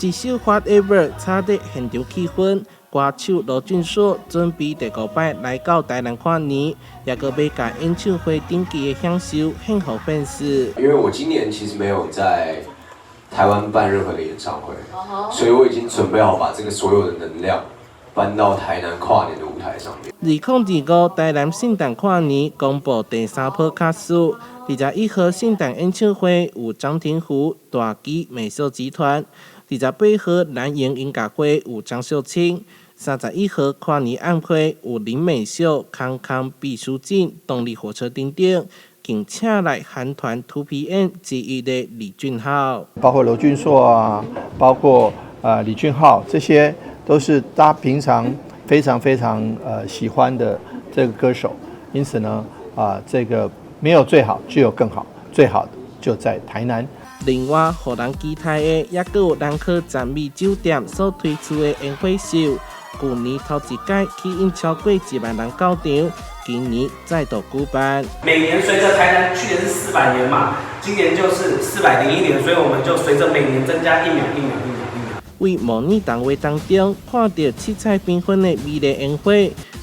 一首《Whatever》炒熱現場氣氛，歌手盧俊碩準備第五擺來到台南跨年，也閣欲共演唱會頂級的享受獻予粉絲。因為我今年其實沒有在台灣辦任何的演唱會，所以我已經準備好把這個所有的能量搬到台南跨年的舞台上面。2025台南聖誕跨年公布第三波卡司，21號聖誕演唱會有張庭湖、大基美秀集團；28號南營音樂會有張秀清；31號跨年晚會有林美秀、康康、畢書盡、動力火車等等，更請來韓團 2PM 之一的李俊昊。包括盧俊碩啊，包括李俊昊，這些都是大家平常非常非常喜歡的這個歌手，因此呢啊，這個沒有最好，只有更好，最好的就在台南。另外，予人期待的，也閣有南科讚美酒店所推出的煙火秀，舊年頭一屆吸引超過1萬人到場，今年再度舉辦。每年隨着台南去年是400年嘛，今年就是401年，所以我們就隨着每年增加一秒一秒一秒一秒。為模擬動畫當中看著七彩繽紛的美麗煙火，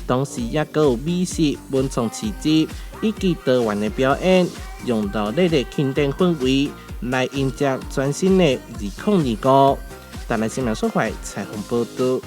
同時也閣有美食、文創市集以及多元的表演，用熱鬧的慶典氛圍來迎接全新的2025。台南新聞所懷採訪報導。